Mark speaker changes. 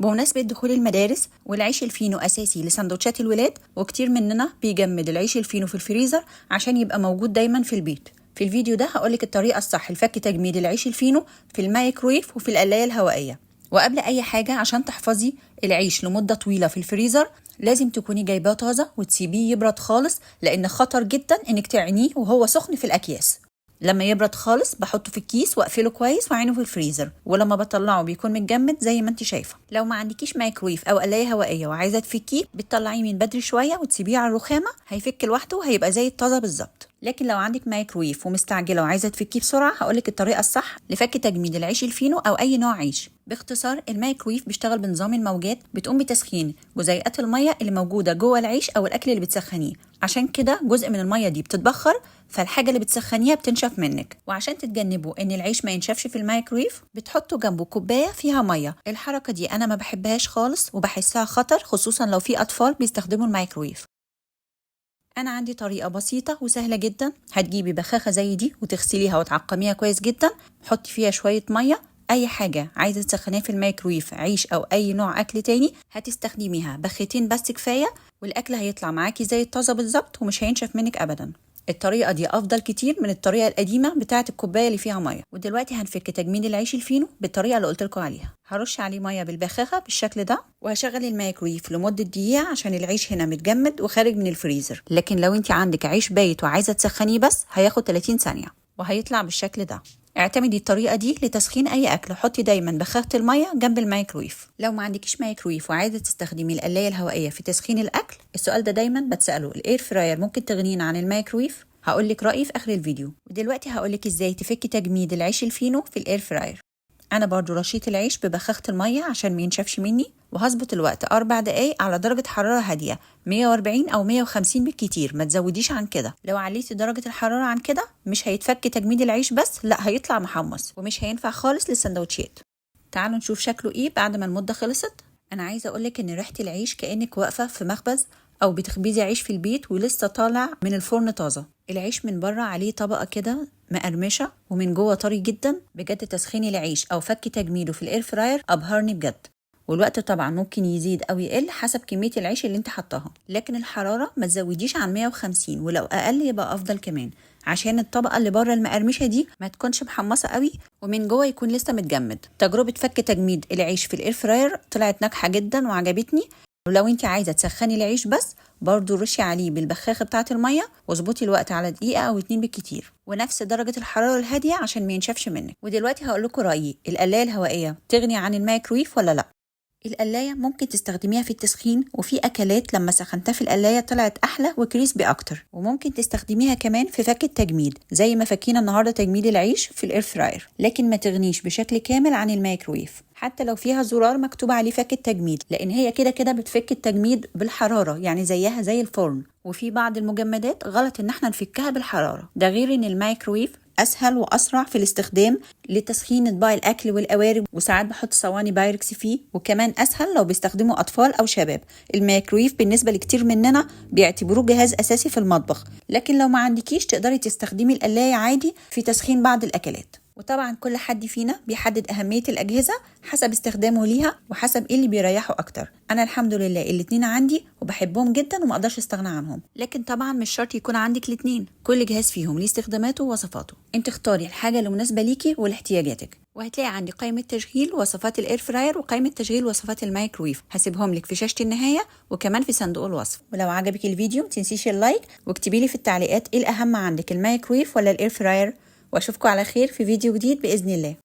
Speaker 1: بمناسبة دخول المدارس، والعيش الفينو أساسي لسندوتشات الولاد، وكتير مننا بيجمد العيش الفينو في الفريزر عشان يبقى موجود دايما في البيت. في الفيديو ده هقولك الطريقة الصح لفك تجميد العيش الفينو في الميكرويف وفي القلاية الهوائية. وقبل أي حاجة، عشان تحفظي العيش لمدة طويلة في الفريزر لازم تكوني جايباه طازة وتسيبيه يبرد خالص، لأن خطر جدا إنك تعينيه وهو سخن في الأكياس. لما يبرد خالص بحطه في الكيس واقفله كويس واعينه في الفريزر، ولما بطلعه بيكون متجمد زي ما انت شايفه. لو ما عندكيش مايكرويف او قلايه هوائية وعايزه تفكيه، بتطلعيه من بدري شوية وتسيبيه على الرخامه، هيفك لوحده وهيبقى زي الطازه بالظبط. لكن لو عندك مايكرويف ومستعجله وعايزه تفكيه بسرعه، هقولك الطريقة الصح لفك تجميد العيش الفينو او اي نوع عيش. باختصار، الميكرويف بيشتغل بنظام الموجات، بتقوم بتسخين جزيئات المية اللي موجودة جوه العيش او الاكل اللي بتسخنيه، عشان كده جزء من المية دي بتتبخر، فالحاجه اللي بتسخنيها بتنشف منك. وعشان تتجنبوا ان العيش ما ينشفش في الميكرويف، بتحطوا جنبه كوباية فيها ميه. الحركة دي انا ما بحبهاش خالص وبحسها خطر، خصوصا لو في اطفال بيستخدموا الميكرويف. انا عندي طريقه بسيطة وسهلة جدا. هتجيبي بخاخه زي دي وتغسليها وتعقميها كويس جدا، حطي فيها شوية ميه. اي حاجة عايزه تسخنيها في الميكرويف، عيش او اي نوع اكل تاني، هتستخدميها بختين بس كفايه، والاكل هيطلع معاكي زي الطازه بالظبط ومش هينشف منك ابدا. الطريقة دي افضل كتير من الطريقة القديمة بتاعه الكوباية اللي فيها مية. ودلوقتي هنفك تجميد العيش الفينو بالطريقة اللي قلت لكم عليها. هرش عليه مية بالبخاخه بالشكل ده، وهشغل الميكرويف لمدة دقيقة عشان العيش هنا متجمد وخارج من الفريزر. لكن لو انت عندك عيش بايت وعايزه تسخنيه بس، هياخد 30 ثانية وهيطلع بالشكل ده. اعتمدي الطريقة دي لتسخين اي اكل، حطي دايما بخاخه المية جنب الميكرويف. لو ما عندكيش ميكرويف وعايزه تستخدمي القلايه الهوائية في تسخين الاكل، السؤال ده دايما بتساله، ال air fryer ممكن تغنينا عن الميكرويف؟ هقول لك رايي في اخر الفيديو. ودلوقتي هقول لك ازاي تفكي تجميد العيش الفينو في ال air fryer. انا برضو رشيت العيش ببخاخه المية عشان ما ينشفش مني، وهظبط الوقت 4 دقايق على درجه حرارة هادية 140 او 150 بالكتير، ما تزوديش عن كده. لو عليتي درجه الحرارة عن كده مش هيتفك تجميد العيش بس، لا هيطلع محمص ومش هينفع خالص للسندوتشات. تعالوا نشوف شكله ايه بعد ما المدة خلصت. انا عايزه اقولك ان ريحه العيش كانك واقفة في مخبز او بتخبزي عيش في البيت ولسه طالع من الفرن طازة. العيش من بره عليه طبقه كده مقرمشه ومن جوه طري جدا. بجد تسخين العيش او فك تجميده في ال air fryer ابهرني بجد. والوقت طبعا ممكن يزيد او يقل حسب كمية العيش اللي انت حطاها، لكن الحرارة ما تزوديش عن 150، ولو اقل يبقى افضل كمان، عشان الطبقة اللي بره المقرمشه دي ما تكونش محمصه قوي ومن جوه يكون لسه متجمد. تجربه فك تجميد العيش في ال air fryer طلعت ناجحة جدا وعجبتني. ولو انت عايزه تسخني العيش بس، برضو رشي عليه بالبخاخه بتاعه المية واظبطي الوقت على دقيقة او 2 بالكتير، ونفس درجه الحرارة الهادية عشان ما ينشفش منك. ودلوقتي هقول لكم رايي، القلايه الهوائية تغني عن الميكرويف ولا لا؟ القلاية ممكن تستخدميها في التسخين، وفي أكلات لما سخنتها في القلاية طلعت أحلى و crispy أكتر. وممكن تستخدميها كمان في فك التجميد زي ما فكينا النهاردة تجميد العيش في ال air fryer، لكن ما تغنيش بشكل كامل عن الميكرويف، حتى لو فيها زرار مكتوب عليه فك التجميد، لأن هي كده كده بتفك التجميد بالحرارة، يعني زيها زي الفرن. وفي بعض المجمدات غلط إن احنا نفكها بالحرارة. ده غير إن الميكرويف اسهل واسرع في الاستخدام لتسخين اطباق الاكل والقوارب، وساعات بحط صواني بايركس فيه، وكمان اسهل لو بيستخدموا اطفال او شباب. الميكرويف بالنسبة لكتير مننا بيعتبروه جهاز اساسي في المطبخ، لكن لو ما عندكيش تقدري تستخدمي القلايه عادي في تسخين بعض الاكلات. وطبعا كل حد فينا بيحدد أهمية الأجهزة حسب استخدامه ليها وحسب ايه اللي بيريحه أكتر. أنا الحمد لله الاتنين عندي وبحبهم جدا وما أقدرش استغنى عنهم، لكن طبعا مش شرط يكون عندك الاتنين، كل جهاز فيهم ليه استخداماته ووصفاته. انت اختاري الحاجة اللي مناسبة ليكي ولاحتياجاتك. وهتلاقي عندي قائمة تشغيل وصفات ال air fryer وقائمة تشغيل وصفات الميكرويف، هسيبهم لك في شاشة النهاية وكمان في صندوق الوصف. ولو عجبك الفيديو متنسيش ال like، واكتبي لي في التعليقات ايه الأهم عندك، الميكرويف ولا ال air fryer. واشوفكم على خير في فيديو جديد باذن الله.